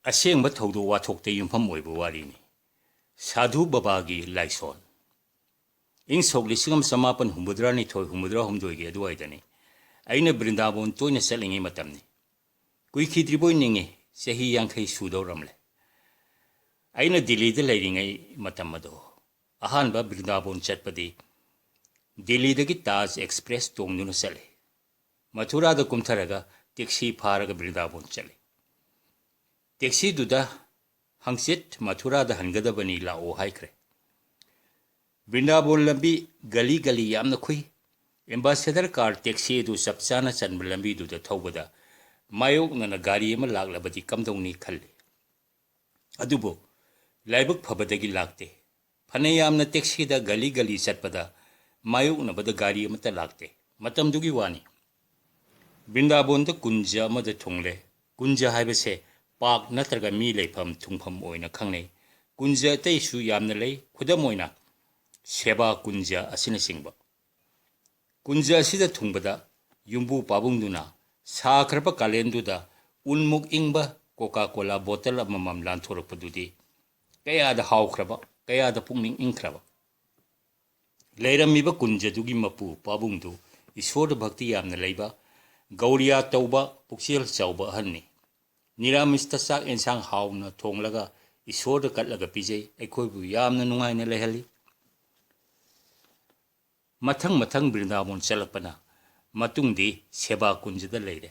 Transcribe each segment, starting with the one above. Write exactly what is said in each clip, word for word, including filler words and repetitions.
ꯑꯁꯦꯡꯕ ꯊꯧꯗꯣꯛ ꯋꯥꯊꯣꯛꯇ ꯌꯨꯝꯐꯝ ꯑꯣꯏꯕ ꯋꯥꯔꯤꯅꯤ꯫ ꯁꯥꯙꯨ ꯕꯕꯥꯒꯤ ꯂꯥꯏꯁꯣꯟ꯫ ꯏꯪ ꯁꯣꯛ ꯂꯤꯁꯤꯡ ꯑꯃ ꯆꯃꯥꯄꯟ ꯍꯨꯝꯐꯨꯇꯔꯥ ꯅꯤꯊꯣꯏ ꯍꯨꯝꯐꯨꯇꯔꯥ ꯍꯨꯝꯗꯣꯏꯒꯤ ꯑꯗꯨꯋꯥꯏꯗꯅꯤ꯫ ꯑꯩꯅ ꯕ꯭ꯔꯤꯟꯗꯥꯕꯣꯟ ꯇꯣꯏꯅ ꯆꯠꯂꯤꯉꯩ ꯃꯇꯝꯅꯤ꯫ ꯀꯨꯏꯈꯤꯗ꯭ꯔꯤꯕꯣꯏ ꯅꯤꯡꯉꯤ, ꯆꯍꯤ ꯌꯥꯡꯈꯩ ꯁꯨꯗꯧꯔꯝꯂꯦ꯫ ꯑꯩꯅ ꯗꯤꯜꯂꯤꯗ ꯂꯩꯔꯤꯉꯩ ꯃꯇꯝ ꯑꯗꯣ꯫ ꯑꯍꯥꯟꯕ ꯕ꯭ꯔꯤꯟꯗꯥꯕꯣꯟ ꯆꯠꯄꯗꯤ ꯗꯤꯜꯂꯤꯗꯒꯤ ꯇꯥꯖ ꯑꯦꯛꯁꯄ꯭ꯔꯦꯁ ꯇꯣꯡꯗꯨꯅ ꯆꯠꯂꯤ꯫ ꯃꯊꯨꯔꯥꯗ ꯀꯨꯝꯊꯔꯒ ꯇꯦꯛꯁꯤ ꯐꯥꯔꯒ ꯕ꯭ꯔꯤꯟꯗꯥꯕꯣꯟ ꯆꯠꯂꯤ꯫ ꯇꯦꯛꯁꯤꯗꯨꯗ ꯍꯪꯆꯤꯠ ꯃꯊꯨꯔꯥꯗ ꯍꯟꯒꯗꯕꯅꯤ, ꯂꯥꯛꯑꯣ ꯍꯥꯏꯈ꯭ꯔꯦ꯫ ꯕ꯭ꯔꯤꯟꯗꯥꯕꯣꯟ ꯂꯝꯕꯤ ꯒꯂꯤ ꯒꯂꯤ ꯌꯥꯝꯅ ꯈꯨꯏ꯫ ꯑꯦꯝꯕꯥꯁꯦꯗꯔ ꯀꯥꯔ ꯇꯦꯛꯁꯤ ꯑꯗꯨ ꯆꯞ ꯆꯥꯅ ꯆꯟꯕ ꯂꯝꯕꯤꯗꯨꯗ ꯊꯧꯕꯗ ꯃꯥꯌꯣꯛꯅꯅ ꯒꯥꯔꯤ ꯑꯃ ꯂꯥꯛꯂꯕꯗꯤ ꯀꯝꯗꯧꯅꯤ ꯈꯜꯂꯤ꯫ ꯑꯗꯨꯕꯨ ꯂꯥꯏꯕꯛ ꯐꯕꯗꯒꯤ ꯂꯥꯛꯇꯦ꯫ ꯐꯅꯌꯥꯝꯅ ꯇꯦꯛꯁꯤꯗ ꯒꯂꯤ ꯒꯂꯤ ꯆꯠꯄꯗ ꯃꯥꯌꯣꯛꯅꯕꯗ ꯒꯥꯔꯤ ꯑꯃꯠꯇ ꯂꯥꯛꯇꯦ꯫ ꯃꯇꯝꯗꯨꯒꯤ ꯋꯥꯅꯤ꯫ ꯕ꯭ꯔꯤꯟꯗꯥꯕꯣꯟꯗ ꯀꯨꯟꯖ ꯑꯃꯗ ꯊꯨꯡꯂꯦ꯫ ꯀꯨꯟꯖ ꯍꯥꯏꯕꯁꯦ ꯄꯥꯔꯛ ꯅꯠꯇ꯭ꯔꯒ ꯃꯤ ꯂꯩꯐꯝ ꯊꯨꯡꯐꯝ ꯑꯣꯏꯅ ꯈꯪꯅꯩ꯫ ꯀꯨꯟꯖ ꯑꯇꯩꯁꯨ ꯌꯥꯝꯅ ꯂꯩ, ꯈꯨꯗꯝ ꯑꯣꯏꯅ ꯁꯦꯕꯥ ꯀꯨꯟꯖ ꯑꯁꯤꯅꯆꯤꯡꯕ꯫ ꯀꯨꯟꯖ ꯑꯁꯤꯗ ꯊꯨꯡꯕꯗ ꯌꯨꯝꯕꯨ ꯄꯥꯕꯨꯡꯗꯨꯅ ꯁꯥꯈ꯭ꯔꯕ ꯀꯥꯂꯦꯟꯗꯨꯗ ꯎꯟꯃꯨꯛ ꯏꯪꯕ ꯀꯣꯀꯥ ꯀꯣꯂꯥ ꯕꯣꯇꯜ ꯑꯃꯃꯝ ꯂꯥꯟꯊꯣꯔꯛꯄꯗꯨꯗꯤ ꯀꯌꯥꯗ ꯍꯥꯎꯈ꯭ꯔꯕ, ꯀꯌꯥꯗ ꯄꯨꯛꯅꯤꯡ ꯏꯪꯈ꯭ꯔꯕ꯫ ꯂꯩꯔꯝꯃꯤꯕ ꯀꯨꯟꯖꯗꯨꯒꯤ ꯃꯄꯨ ꯄꯥꯕꯨꯡꯗꯨ ꯏꯁꯣꯔꯗ ꯚꯛꯇꯤ ꯌꯥꯝꯅ ꯂꯩꯕ, ꯒꯧꯔꯤꯌꯥ ꯇꯧꯕ, ꯄꯨꯛꯆꯦꯜ ꯆꯥꯎꯕ ꯑꯍꯟꯅꯤ꯫ ꯅꯤꯔꯥꯃꯤꯁꯇ ꯆꯥꯛ ꯑꯦꯟꯁꯥꯡ ꯍꯥꯎꯅ ꯊꯣꯡꯂꯒ ꯏꯁꯣꯔꯗ ꯀꯠꯂꯒ ꯄꯤꯖꯩ꯫ ꯑꯩꯈꯣꯏꯕꯨ ꯌꯥꯝꯅ ꯅꯨꯡꯉꯥꯏꯅ ꯂꯩꯍꯜꯂꯤ꯫ ꯃꯊꯪ ꯃꯊꯪ ꯕ꯭ꯔꯤꯟꯗꯥꯕꯣꯟ ꯆꯠꯂꯛꯄꯅ ꯃꯇꯨꯡꯗꯤ ꯁꯦꯕꯥ ꯀꯨꯟꯖꯗ ꯂꯩꯔꯦ꯫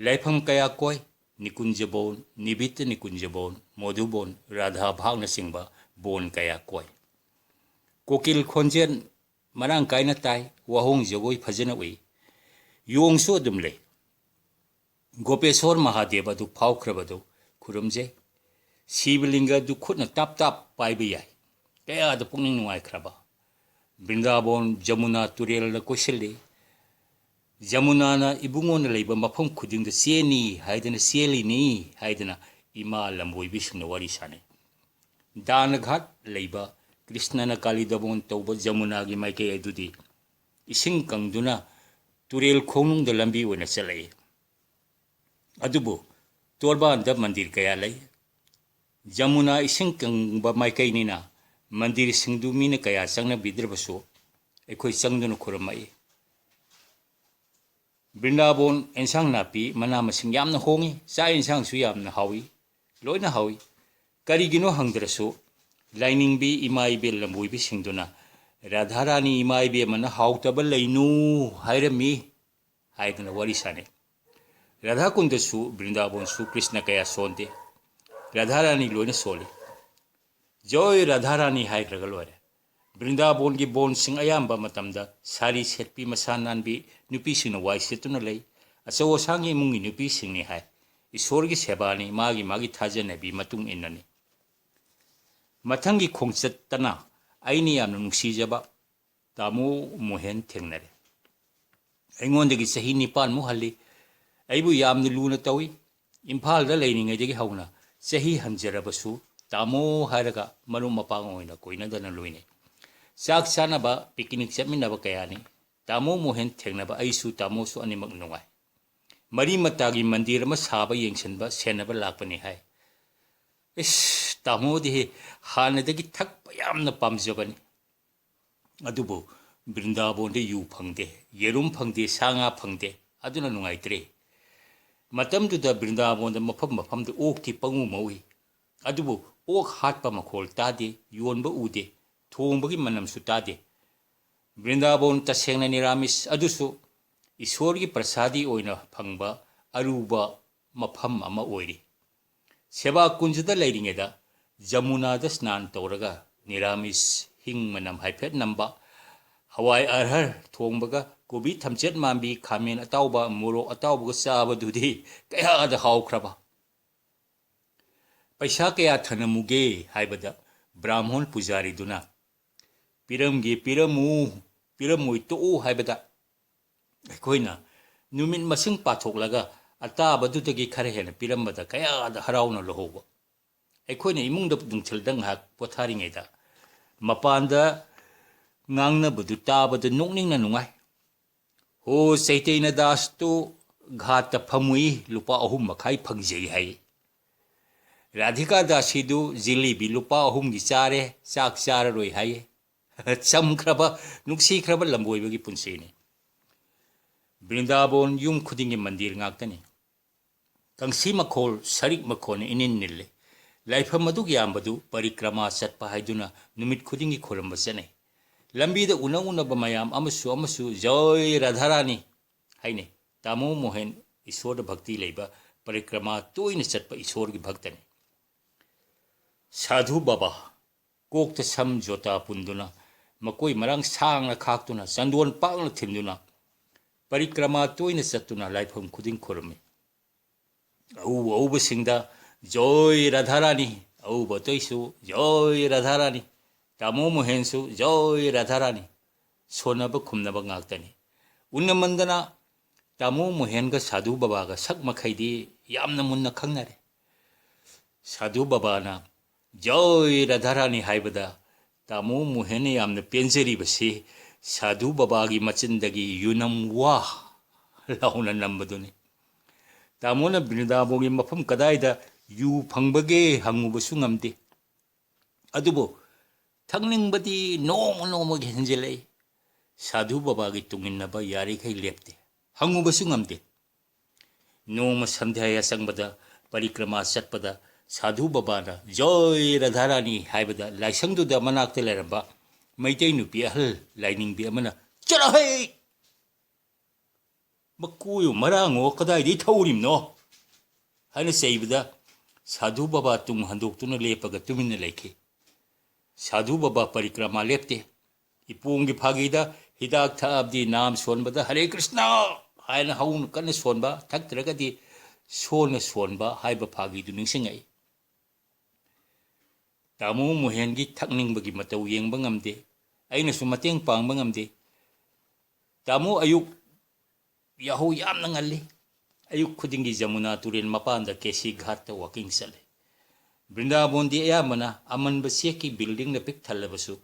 ꯂꯥꯏꯐꯝ ꯀꯌꯥ ꯀꯣꯏ, ꯅꯤꯀꯨꯟꯖ ꯕꯣꯟ, ꯅꯤꯕꯤꯠꯇ ꯅꯤꯀꯨꯟꯖ ꯕꯣꯟ, ꯃꯣꯙꯨꯕꯣꯟ, ꯔꯥꯙꯥ ꯚꯥꯒꯅꯆꯤꯡꯕ ꯕꯣꯟ ꯀꯌꯥ ꯀꯣꯏ꯫ ꯀꯣꯀꯤꯜ ꯈꯣꯟꯖꯦꯜ ꯃꯔꯥꯡ ꯀꯥꯏꯅ ꯇꯥꯏ, ꯋꯥꯍꯣꯡ ꯖꯒꯣꯏ ꯐꯖꯅ ꯎꯏ꯫ ꯌꯣꯡꯁꯨ ꯑꯗꯨꯝ ꯂꯩ꯫ ꯒꯣꯄꯦꯁꯣꯔ ꯃꯍꯥꯗꯦꯕ ꯑꯗꯨ ꯐꯥꯎꯈ꯭ꯔꯕꯗꯨ ꯈꯨꯔꯨꯝꯖꯩ꯫ ꯁꯤꯕꯂꯤꯡꯒ ꯑꯗꯨ ꯈꯨꯠꯅ ꯇꯥꯞ ꯇꯥꯞ ꯄꯥꯏꯕ ꯌꯥꯏ꯫ ꯀꯌꯥꯗ ꯄꯨꯛꯅꯤꯡ ꯅꯨꯡꯉꯥꯏꯈ꯭ꯔꯕ! ꯕ꯭ꯔꯤꯟꯗꯥꯕꯣꯟ ꯖꯃꯨꯅꯥ ꯇꯨꯔꯦꯜꯗ ꯀꯣꯏꯁꯤꯜꯂꯤ꯫ ꯖꯃꯨꯅꯥꯅ ꯏꯕꯨꯡꯉꯣꯅ ꯂꯩꯕ ꯃꯐꯝ ꯈꯨꯗꯤꯡꯗ ꯆꯦꯟꯅꯤ ꯍꯥꯏꯗꯅ, ꯆꯦꯜꯂꯤꯅꯤ ꯍꯥꯏꯗꯅ ꯏꯃꯥ ꯂꯝꯕꯣꯏꯕꯤꯁꯤꯡꯅ ꯋꯥꯔꯤ ꯁꯥꯟꯅꯩ꯫ ꯗꯥꯅ ꯘꯥꯠ ꯂꯩꯕ ꯀ꯭ꯔꯤꯁꯅꯅ ꯀꯥꯂꯤꯗꯕꯣꯟ ꯇꯧꯕ ꯖꯃꯨꯅꯥꯒꯤ ꯃꯥꯏꯀꯩ ꯑꯗꯨꯗꯤ ꯏꯁꯤꯡ ꯀꯪꯗꯨꯅ ꯇꯨꯔꯦꯜ ꯈꯣꯡꯅꯨꯡꯗ ꯂꯝꯕꯤ ꯑꯣꯏꯅ ꯆꯠꯂꯛꯏ꯫ ꯑꯗꯨꯕꯨ ꯇꯣꯔꯕꯥꯟꯗ ꯃꯟꯗꯤꯔ ꯀꯌꯥ ꯂꯩ꯫ ꯖꯃꯨꯅꯥ ꯏꯁꯤꯡ ꯀꯪꯕ ꯃꯥꯏꯀꯩꯅꯤꯅ ꯃꯟꯗꯤꯔꯁꯤꯡꯗꯨ ꯃꯤꯅ ꯀꯌꯥ ꯆꯪꯅꯕꯤꯗ꯭ꯔꯕꯁꯨ ꯑꯩꯈꯣꯏ ꯆꯪꯗꯨꯅ ꯈꯨꯔꯨꯝꯃꯛꯏ꯫ ꯕ꯭ꯔꯤꯟꯗꯥꯕꯣꯟ ꯑꯦꯟꯁꯥꯡ ꯅꯥꯄꯤ, ꯃꯅꯥ ꯃꯁꯤꯡ ꯌꯥꯝꯅ ꯍꯣꯡꯏ, ꯆꯥꯛ ꯑꯦꯟꯁꯥꯡꯁꯨ ꯌꯥꯝꯅ ꯍꯥꯎꯏ, ꯂꯣꯏꯅ ꯍꯥꯎꯏ꯫ ꯀꯔꯤꯒꯤꯅꯣ ꯍꯪꯗ꯭ꯔꯁꯨ ꯂꯥꯏꯅꯤꯡꯕꯤ ꯏꯃꯥ ꯏꯕꯦꯜ ꯂꯝꯕꯣꯏꯕꯤꯁꯤꯡꯗꯨꯅ "ꯔꯥꯙꯥꯔꯥꯅꯤ ꯏꯃꯥ ꯏꯕꯦꯝꯃꯅ ꯍꯥꯎꯇꯕ ꯂꯩꯅꯨ ꯍꯥꯏꯔꯝꯃꯤ" ꯍꯥꯏꯗꯅ ꯋꯥꯔꯤ ꯁꯥꯟꯅꯩ꯫ ꯔꯥꯙꯥꯀꯨꯟꯗꯁꯨ ꯕ꯭ꯔꯤꯟꯗꯥꯕꯣꯟꯁꯨ ꯀ꯭ꯔꯤꯁꯅ ꯀꯌꯥ ꯁꯣꯟꯗꯦ, ꯔꯥꯙꯥꯔꯥꯅꯤ ꯂꯣꯏꯅ ꯁꯣꯜꯂꯤ꯫ "ꯖꯣꯏ ꯔꯥꯙꯥꯔꯥꯅꯤ" ꯍꯥꯏꯈ꯭ꯔꯒ ꯂꯣꯏꯔꯦ꯫ ꯕ꯭ꯔꯤꯟꯗꯥꯕꯣꯟꯒꯤ ꯕꯣꯟꯁꯤꯡ ꯑꯌꯥꯝꯕ ꯃꯇꯝꯗ ꯁꯥꯔꯤ ꯁꯦꯠꯄꯤ, ꯃꯁꯥ ꯅꯥꯟꯕꯤ ꯅꯨꯄꯤꯁꯤꯡꯅ ꯋꯥꯏ ꯁꯤꯠꯇꯨꯅ ꯂꯩ꯫ ꯑꯆꯧ ꯑꯁꯥꯡꯒꯤ ꯏꯃꯨꯡꯒꯤ ꯅꯨꯄꯤꯁꯤꯡꯅꯤ ꯍꯥꯏ꯫ ꯏꯁꯣꯔꯒꯤ ꯁꯦꯕꯥꯅꯤ, ꯃꯥꯒꯤ ꯃꯥꯒꯤ ꯊꯥꯖꯅꯕꯤ ꯃꯇꯨꯡ ꯏꯟꯅꯅꯤ꯫ ꯃꯊꯪꯒꯤ ꯈꯣꯡꯆꯠꯇꯅ ꯑꯩꯅ ꯌꯥꯝꯅ ꯅꯨꯡꯁꯤꯖꯕ ꯇꯥꯃꯣ ꯃꯣꯍꯦꯟ ꯊꯦꯡꯅꯔꯦ꯫ ꯑꯩꯉꯣꯟꯗꯒꯤ ꯆꯍꯤ ꯅꯤꯄꯥꯟꯃꯨꯛ ꯍꯜꯂꯤ꯫ ꯑꯩꯕꯨ ꯌꯥꯝꯅ ꯂꯨꯅ ꯇꯧꯏ꯫ ꯏꯝꯐꯥꯜꯗ ꯂꯩꯔꯤꯉꯩꯗꯒꯤ ꯍꯧꯅ ꯆꯍꯤ ꯍꯟꯖꯔꯕꯁꯨ ꯇꯥꯃꯣ ꯍꯥꯏꯔꯒ ꯃꯔꯨꯞ ꯃꯄꯥꯡ ꯑꯣꯏꯅ ꯀꯣꯏꯅꯗꯅ ꯂꯣꯏꯅꯩ꯫ ꯆꯥꯛ ꯆꯥꯅꯕ, ꯄꯤꯀꯤꯅꯤꯛ ꯆꯠꯃꯤꯟꯅꯕ ꯀꯌꯥꯅꯤ꯫ ꯇꯥꯃꯣ ꯃꯣꯍꯦꯟ ꯊꯦꯡꯅꯕ ꯑꯩꯁꯨ ꯇꯥꯃꯣꯁꯨ ꯑꯅꯤꯃꯛ ꯅꯨꯡꯉꯥꯏ꯫ ꯃꯔꯤ ꯃꯇꯥꯒꯤ ꯃꯟꯗꯤꯔ ꯑꯃ ꯁꯥꯕ ꯌꯦꯡꯁꯤꯟꯕ, ꯁꯦꯟꯅꯕ ꯂꯥꯛꯄꯅꯤ ꯍꯥꯏ꯫ ꯏꯁ, ꯇꯥꯃꯣꯗꯤ ꯍꯥꯟꯅꯗꯒꯤ ꯊꯛꯄ ꯌꯥꯝꯅ ꯄꯥꯝꯖꯕꯅꯤ꯫ ꯑꯗꯨꯕꯨ ꯕ꯭ꯔꯤꯟꯗꯥꯕꯣꯟꯗ ꯌꯨ ꯐꯪꯗꯦ, ꯌꯦꯔꯨꯝ ꯐꯪꯗꯦ, ꯁꯥ ꯉꯥ ꯐꯪꯗꯦ꯫ ꯑꯗꯨꯅ ꯅꯨꯡꯉꯥꯏꯇ꯭ꯔꯦ꯫ ꯃꯇꯝꯗꯨꯗ ꯕ꯭ꯔꯤꯟꯗꯥꯕꯣꯟꯗ ꯃꯐꯝ ꯃꯐꯝꯗ ꯑꯣꯛꯇꯤ ꯄꯪꯎ ꯃꯎꯏ꯫ ꯑꯗꯨꯕꯨ ꯑꯣꯛ ꯍꯥꯠꯄ ꯃꯈꯣꯜ ꯇꯥꯗꯦ, ꯌꯣꯟꯕ ꯎꯗꯦ, ꯊꯣꯡꯕꯒꯤ ꯃꯅꯝꯁꯨ ꯇꯥꯗꯦ꯫ ꯕ꯭ꯔꯤꯟꯗꯥꯕꯣꯟ ꯇꯁꯦꯡꯅ ꯅꯤꯔꯥꯃꯤꯁ ꯑꯗꯨꯁꯨ ꯏꯁꯣꯔꯒꯤ ꯄ꯭ꯔꯁꯥꯗꯤ ꯑꯣꯏꯅ ꯐꯪꯕ ꯑꯔꯨꯕ ꯃꯐꯝ ꯑꯃ ꯑꯣꯏꯔꯤ꯫ ꯁꯦꯕꯥ ꯀꯨꯟꯖꯗ ꯂꯩꯔꯤꯉꯩꯗ ꯖꯃꯨꯅꯥꯗ ꯁ꯭ꯅꯥꯟ ꯇꯧꯔꯒ ꯅꯤꯔꯥꯃꯤꯁ, ꯍꯤꯡ ꯃꯅꯝ ꯍꯥꯏꯐꯦꯠ ꯅꯝꯕ, ꯍꯋꯥꯏ ꯑꯔꯍꯔ ꯊꯣꯡꯕꯒ ꯀꯣꯕꯤ ꯊꯝꯆꯦꯠ ꯃꯥꯟꯕꯤ, ꯈꯥꯃꯦꯟ ꯑꯇꯥꯎꯕ, ꯃꯣꯔꯣꯛ ꯑꯇꯥꯎꯕꯒ ꯆꯥꯕꯗꯨꯗꯤ ꯀꯌꯥꯗ ꯍꯥꯎꯈ꯭ꯔꯕ! "ꯄꯩꯁꯥ ꯀꯌꯥ ꯊꯅꯝꯃꯨꯒꯦ?" ꯍꯥꯏꯕꯗ ꯕ꯭ꯔꯥꯍꯃꯣꯟ ꯄꯨꯖꯥꯔꯤꯗꯨꯅ "ꯄꯤꯔꯝꯒꯦ ꯄꯤꯔꯝꯃꯨ, ꯄꯤꯔꯝꯃꯣꯏ ꯇꯣꯛꯎ" ꯍꯥꯏꯕꯗ ꯑꯩꯈꯣꯏꯅ ꯅꯨꯃꯤꯠ ꯃꯁꯤꯡ ꯄꯥꯊꯣꯛꯂꯒ ꯑꯇꯥꯕꯗꯨꯗꯒꯤ ꯈꯔ ꯍꯦꯟꯅ ꯄꯤꯔꯝꯕꯗ ꯀꯌꯥꯗ ꯍꯔꯥꯎꯅ ꯂꯧꯍꯧꯕ꯫ ꯑꯩꯈꯣꯏꯅ ꯏꯃꯨꯡꯗ ꯅꯨꯡꯊꯤꯜꯗ ꯉꯥꯏꯍꯥꯛ ꯄꯣꯊꯥꯔꯤꯉꯩꯗ ꯃꯄꯥꯟꯗ ꯉꯥꯡꯅꯕꯗꯨ ꯇꯥꯕꯗ ꯅꯣꯛꯅꯤꯡꯅ ꯅꯨꯡꯉꯥꯏ꯫ "ꯍꯣ ꯆꯩꯇꯩꯅ ꯗꯥꯁꯇꯨ ꯘꯥꯠꯇ ꯐꯝꯃꯨꯏ, ꯂꯨꯄꯥ ꯑꯍꯨꯝ ꯃꯈꯥꯏ ꯐꯪꯖꯩ ꯍꯥꯏ꯫ ꯔꯥꯙꯤꯀꯥ ꯗꯥꯁꯤꯗꯨ ꯖꯤꯂꯤꯕꯤ ꯂꯨꯄꯥ ꯑꯍꯨꯝꯒꯤ ꯆꯥꯔꯦ, ꯆꯥꯛ ꯆꯥꯔꯔꯣꯏ ꯍꯥꯏ꯫ ꯆꯝꯈ꯭ꯔꯕ, ꯅꯨꯡꯁꯤꯈ꯭ꯔꯕ ꯂꯝꯕꯣꯏꯕꯒꯤ ꯄꯨꯟꯁꯤꯅꯤ꯫ ꯕ꯭ꯔꯤꯟꯗꯥꯕꯣꯟ ꯌꯨꯝ ꯈꯨꯗꯤꯡꯒꯤ ꯃꯟꯗꯤꯔ ꯉꯥꯛꯇꯅꯤ꯫ ꯀꯪꯁꯤ ꯃꯈꯣꯜ, ꯁꯔꯤꯛ ꯃꯈꯣꯜꯅ ꯏꯅꯤꯟ ꯅꯤꯜꯂꯤ꯫ ꯂꯥꯏꯐꯝ ꯑꯗꯨꯛ ꯌꯥꯝꯕꯗꯨ ꯄꯔꯤꯀ꯭ꯔꯃꯥ ꯆꯠꯄ ꯍꯥꯏꯗꯨꯅ ꯅꯨꯃꯤꯠ ꯈꯨꯗꯤꯡꯒꯤ ꯈꯨꯔꯨꯝꯕ ꯆꯠꯅꯩ꯫ ꯂꯝꯕꯤꯗ ꯎꯅ ꯎꯅꯕ ꯃꯌꯥꯝ ꯑꯃꯁꯨ ꯑꯃꯁꯨ "ꯖꯣꯏ ꯔꯥꯙꯥꯔꯥꯅꯤ" ꯍꯥꯏꯅꯩ꯫ ꯇꯥꯃꯣ ꯃꯣꯍꯦꯟ ꯏꯁꯣꯔꯗ ꯚꯛꯇꯤ ꯂꯩꯕ, ꯄꯔꯤꯀ꯭ꯔꯃꯥ ꯇꯣꯏꯅ ꯆꯠꯄ ꯏꯁꯣꯔꯒꯤ ꯚꯛꯇꯅꯤ꯫ ꯁꯥꯙꯨ ꯕꯕꯥ, ꯀꯣꯛꯇ ꯁꯝ ꯖꯣꯇꯥ ꯄꯨꯟꯗꯨꯅ, ꯃꯀꯣꯏ ꯃꯔꯥꯡ ꯁꯥꯡꯅ ꯈꯥꯛꯇꯨꯅ, ꯆꯟꯗꯣꯟ ꯄꯥꯛꯅ ꯊꯤꯟꯗꯨꯅ, ꯄꯔꯤꯀ꯭ꯔꯃꯥ ꯇꯣꯏꯅ ꯆꯠꯇꯨꯅ ꯂꯥꯏꯐꯝ ꯈꯨꯗꯤꯡ ꯈꯨꯔꯨꯝꯃꯤ꯫ ꯑꯎ ꯑꯎꯕꯁꯤꯡꯗ "ꯖꯣꯏ ꯔꯥꯙꯥꯔꯥꯅꯤ", ꯑꯎꯕ ꯑꯇꯩꯁꯨ "ꯖꯣꯏ ꯔꯥꯙꯥꯔꯥꯅꯤ", ꯇꯥꯃꯣ ꯃꯣꯍꯦꯟꯁꯨ "ꯖꯣꯏ ꯔꯥꯙꯥꯔꯥꯅꯤ", ꯁꯣꯟꯅꯕ ꯈꯨꯝꯅꯕ ꯉꯥꯛꯇꯅꯤ꯫ ꯎꯅꯃꯟꯗꯅ ꯇꯥꯃꯣ ꯃꯣꯍꯦꯟꯒ ꯁꯥꯙꯨ ꯕꯕꯥꯒ ꯁꯛ ꯃꯈꯩꯗꯤ ꯌꯥꯝꯅ ꯃꯨꯟꯅ ꯈꯪꯅꯔꯦ꯫ ꯁꯥꯙꯨ ꯕꯕꯥꯅ "ꯖꯣꯏ ꯔꯥꯙꯥꯔꯥꯅꯤ" ꯍꯥꯏꯕꯗ ꯇꯥꯃꯣ ꯃꯣꯍꯦꯟꯅ ꯌꯥꯝꯅ ꯄꯦꯟꯖꯔꯤꯕꯁꯤ ꯁꯥꯙꯨ ꯕꯕꯥꯒꯤ ꯃꯆꯤꯟꯗꯒꯤ "ꯌꯨꯅꯝ ꯋꯥ" ꯂꯥꯎꯅ ꯅꯝꯕꯗꯨꯅꯤ꯫ ꯇꯥꯃꯣꯅ ꯕ꯭ꯔꯤꯟꯗꯥꯕꯣꯟꯒꯤ ꯃꯐꯝ ꯀꯗꯥꯏꯗ ꯌꯨ ꯐꯪꯕꯒꯦ ꯍꯪꯉꯨꯕꯁꯨ ꯉꯝꯗꯦ꯫ ꯑꯗꯨꯕꯨ ꯊꯛꯅꯤꯡꯕꯗꯤ ꯅꯣꯡꯃ ꯅꯣꯡꯃꯒꯤ ꯍꯦꯟꯖꯤꯜꯂꯛꯏ꯫ ꯁꯥꯙꯨ ꯕꯕꯥꯒꯤ ꯇꯨꯡꯏꯟꯅꯕ ꯌꯥꯔꯤꯈꯩ ꯂꯦꯞꯇꯦ꯫ ꯍꯪꯉꯨꯕꯁꯨ ꯉꯝꯗꯦ꯫ ꯅꯣꯡꯃ ꯁꯟꯙ꯭ꯌꯥ ꯌꯥꯆꯪꯕꯗ ꯄꯔꯤꯀ꯭ꯔꯃꯥ ꯆꯠꯄꯗ ꯁꯥꯙꯨ ꯕꯕꯥꯅ "ꯖꯣꯏ ꯔꯥꯙꯥꯔꯥꯅꯤ" ꯍꯥꯏꯕꯗ ꯂꯥꯏꯁꯪꯗꯨꯗ ꯃꯅꯥꯛꯇ ꯂꯩꯔꯝꯕ ꯃꯩꯇꯩ ꯅꯨꯄꯤ ꯑꯍꯜ ꯂꯥꯏꯅꯤꯡꯕꯤ ꯑꯃꯅ "ꯆꯠꯂꯣꯍꯦ! ꯃꯀꯣꯏꯌꯣ ꯃꯔꯥꯡꯉꯣ ꯀꯗꯥꯏꯗꯒꯤ ꯊꯧꯔꯤꯕꯅꯣ?" ꯍꯥꯏꯅ ꯆꯩꯕꯗ ꯁꯥꯙꯨ ꯕꯕꯥ ꯇꯨꯡ ꯍꯟꯗꯣꯛꯇꯨꯅ ꯂꯦꯞꯄꯒ ꯇꯨꯃꯤꯟꯅ ꯂꯩꯈꯤ꯫ ꯁꯥꯙꯨ ꯕꯕꯥ ꯄꯔꯤꯀ꯭ꯔꯃꯥ ꯂꯦꯞꯇꯦ꯫ ꯏꯄꯣꯝꯒꯤ ꯐꯥꯒꯤꯗ ꯍꯤꯗꯥꯛ ꯊꯛꯑꯕꯗꯤ ꯅꯥꯝ ꯁꯣꯟꯕꯗ "ꯍꯔꯦ ꯀ꯭ꯔꯤꯁꯅ" ꯍꯥꯏꯅ ꯍꯧꯅ ꯀꯟꯅ ꯁꯣꯟꯕ, ꯊꯛꯇ꯭ꯔꯒꯗꯤ ꯁꯣꯟꯅ ꯁꯣꯟꯕ ꯍꯥꯏꯕ ꯐꯥꯒꯤꯗꯨ ꯅꯤꯡꯁꯤꯡꯉꯛꯏ꯫ ꯇꯥꯃꯣ ꯃꯣꯍꯦꯟꯒꯤ ꯊꯛꯅꯤꯡꯕꯒꯤ ꯃꯇꯧ ꯌꯦꯡꯕ ꯉꯝꯗꯦ꯫ ꯑꯩꯅꯁꯨ ꯃꯇꯦꯡ ꯄꯥꯡꯕ ꯉꯝꯗꯦ꯫ ꯇꯥꯃꯣ ꯑꯌꯨꯛ ꯌꯥꯍꯧ ꯌꯥꯝꯅ ꯉꯜꯂꯤ꯫ ꯑꯌꯨꯛ ꯈꯨꯗꯤꯡꯒꯤ ꯖꯃꯨꯅꯥ ꯇꯨꯔꯦꯜ ꯃꯄꯥꯟꯗ ꯀꯦꯁꯤ ꯘꯥꯠꯇ ꯋꯥꯀꯤꯡ ꯆꯠꯂꯤ꯫ ꯕ꯭ꯔꯤꯟꯗꯥꯕꯣꯟꯗꯤ ꯑꯌꯥꯝꯕꯅ ꯑꯃꯟꯕ ꯆꯦꯛꯀꯤ ꯕꯤꯜꯗꯤꯡꯅ ꯄꯤꯛ ꯊꯜꯂꯕꯁꯨ,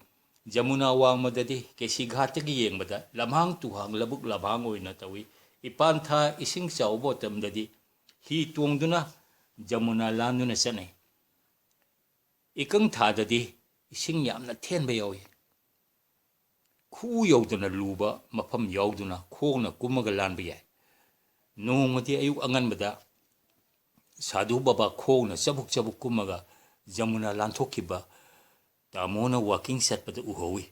ꯖꯃꯨꯅꯥ ꯋꯥꯡꯃꯗꯗꯤ ꯀꯦꯁꯤ ꯘꯥꯠꯇꯒꯤ ꯌꯦꯡꯕꯗ ꯂꯝꯍꯥꯡ ꯇꯨꯍꯥꯡ ꯂꯧꯕꯨꯛ ꯂꯝꯍꯥꯡ ꯑꯣꯏꯅ ꯇꯧꯏ꯫ ꯏꯄꯥꯟ ꯊꯥ ꯏꯁꯤꯡ ꯆꯥꯎꯕ ꯃꯇꯝꯗꯗꯤ ꯍꯤ ꯇꯣꯡꯗꯨꯅ ꯖꯃꯨꯅꯥ ꯂꯥꯟꯗꯨꯅ ꯆꯠꯅꯩ꯫ ꯏꯀꯪ ꯊꯥꯗꯗꯤ ꯏꯁꯤꯡ ꯌꯥꯝꯅ ꯊꯦꯟꯕ ꯌꯥꯎꯏ꯫ ꯈꯨꯎ ꯌꯧꯗꯅ ꯂꯨꯕ ꯃꯐꯝ ꯌꯥꯎꯗꯨꯅ ꯈꯣꯡꯅ ꯀꯨꯝꯃꯒ ꯂꯥꯟꯕ ꯌꯥꯏ꯫ ꯅꯣꯡꯃꯗꯤ ꯑꯌꯨꯛ ꯑꯉꯟꯕꯗ ꯁꯥꯙꯨ ꯕꯕꯥ ꯈꯣꯡꯅ ꯆꯕꯨꯛ ꯆꯕꯨꯛ ꯀꯨꯝꯃꯒ ꯖꯃꯨꯅꯥ ꯂꯥꯟꯊꯣꯛꯈꯤꯕ ꯇꯥꯃꯣꯅ ꯋꯥꯀꯤꯡ ꯆꯠꯄꯗ ꯎꯍꯧꯏ꯫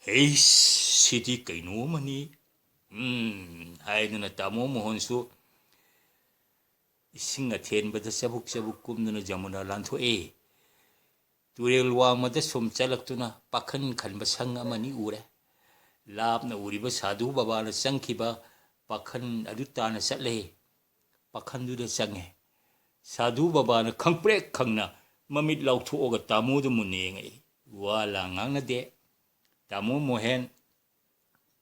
"ꯍꯩꯁ, ꯁꯤꯗꯤ ꯀꯩꯅꯣ ꯑꯃꯅꯤ꯫ ꯎꯝ," ꯍꯥꯏꯗꯨꯅ ꯇꯥꯃꯣ ꯃꯣꯍꯟꯁꯨ ꯏꯁꯤꯡ ꯑꯊꯦꯟꯕꯗ ꯆꯕꯨꯛ ꯆꯕꯨꯛ ꯀꯨꯝꯗꯨꯅ ꯖꯃꯨꯅꯥ ꯂꯥꯟꯊꯣꯛꯑꯦ꯫ ꯇꯨꯔꯦꯜ ꯋꯥꯡꯃꯗ ꯁꯨꯝ ꯆꯠꯂꯛꯇꯨꯅ ꯄꯥꯈꯟ ꯈꯟꯕ ꯁꯪ ꯑꯃꯅꯤ ꯎꯔꯦ꯫ ꯂꯥꯞꯅ ꯎꯔꯤꯕ ꯁꯥꯙꯨ ꯕꯕꯥꯅ ꯆꯪꯈꯤꯕ ꯄꯥꯈꯟ ꯑꯗꯨ ꯇꯥꯅ ꯆꯠꯂꯦ꯫ ꯄꯥꯈꯟꯗꯨꯗ ꯆꯪꯉꯦ꯫ ꯁꯥꯙꯨ ꯕꯕꯥꯅ ꯈꯪꯄ꯭ꯔꯦꯛ ꯈꯪꯅ ꯃꯃꯤꯠ ꯂꯥꯎꯊꯣꯛꯑꯒ ꯇꯥꯃꯣꯗꯨ ꯃꯨꯟꯅ ꯌꯦꯡꯉꯛꯏ꯫ ꯋꯥ ꯂꯥꯡ ꯉꯥꯡꯅꯗꯦ꯫ ꯇꯥꯃꯣ ꯃꯣꯍꯦꯟ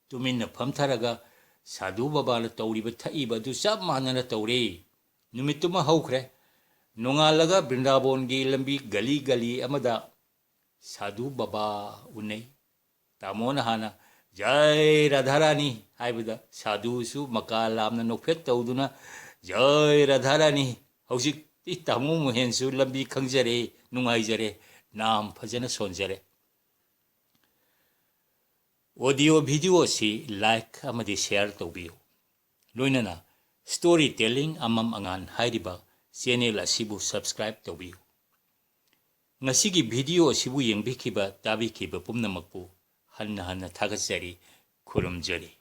ꯇꯨꯃꯤꯟꯅ ꯐꯝꯊꯔꯒ ꯁꯥꯙꯨ ꯕꯕꯥꯅ ꯇꯧꯔꯤꯕ ꯊꯛꯏꯕ ꯑꯗꯨ ꯆꯞ ꯃꯥꯟꯅꯅ ꯇꯧꯔꯦ꯫ ꯅꯨꯃꯤꯠꯇꯨꯃ ꯍꯧꯈ꯭ꯔꯦ꯫ ꯅꯣꯡꯉꯥꯜꯂꯒ ꯕ꯭ꯔꯤꯟꯗꯥꯕꯣꯟꯒꯤ ꯂꯝꯕꯤ ꯒꯂꯤ ꯒꯂꯤ ꯑꯃꯗ ꯁꯥꯙꯨ ꯕꯕꯥ ꯎꯅꯩ꯫ ꯇꯥꯃꯣꯅ ꯍꯥꯟꯅ "ꯖꯥꯏ ꯔꯥꯙꯥꯔꯥꯅꯤ" ꯍꯥꯏꯕꯗ ꯁꯥꯙꯨꯁꯨ ꯃꯀꯥ ꯂꯥꯝꯅ ꯅꯣꯛꯐꯦꯠ ꯇꯧꯗꯨꯅ "ꯖꯥꯏ ꯔꯥꯙꯥꯔꯥꯅꯤ"꯫ ꯍꯧꯖꯤꯛꯇꯤ ꯇꯥꯃꯣ ꯃꯣꯍꯦꯟꯁꯨ ꯂꯝꯕꯤ ꯈꯪꯖꯔꯦ, ꯅꯨꯡꯉꯥꯏꯖꯔꯦ, ꯅꯥꯝ ꯐꯖꯅ ꯁꯣꯟꯖꯔꯦ꯫ Audio video ꯑꯁꯤ like ꯑꯃꯗꯤ share ꯇꯧꯕꯤꯌꯨ꯫ ꯂꯣꯏꯅꯅ Story Telling ꯑꯃꯝ ꯑꯉꯥꯟ ꯍꯥꯏꯔꯤꯕ channel ꯑꯁꯤꯕꯨ subscribe ꯇꯧꯕꯤꯌꯨ꯫ ꯉꯁꯤꯒꯤ video ꯑꯁꯤꯕꯨ ꯌꯦꯡꯕꯤꯈꯤꯕ, ꯇꯥꯕꯤꯈꯤꯕ ꯄꯨꯝꯅꯃꯛꯄꯨ ꯍꯟꯅ ꯍꯟꯅ ꯊꯥꯒꯠꯆꯔꯤ, ꯈꯨꯔꯨꯝꯖꯔꯤ꯫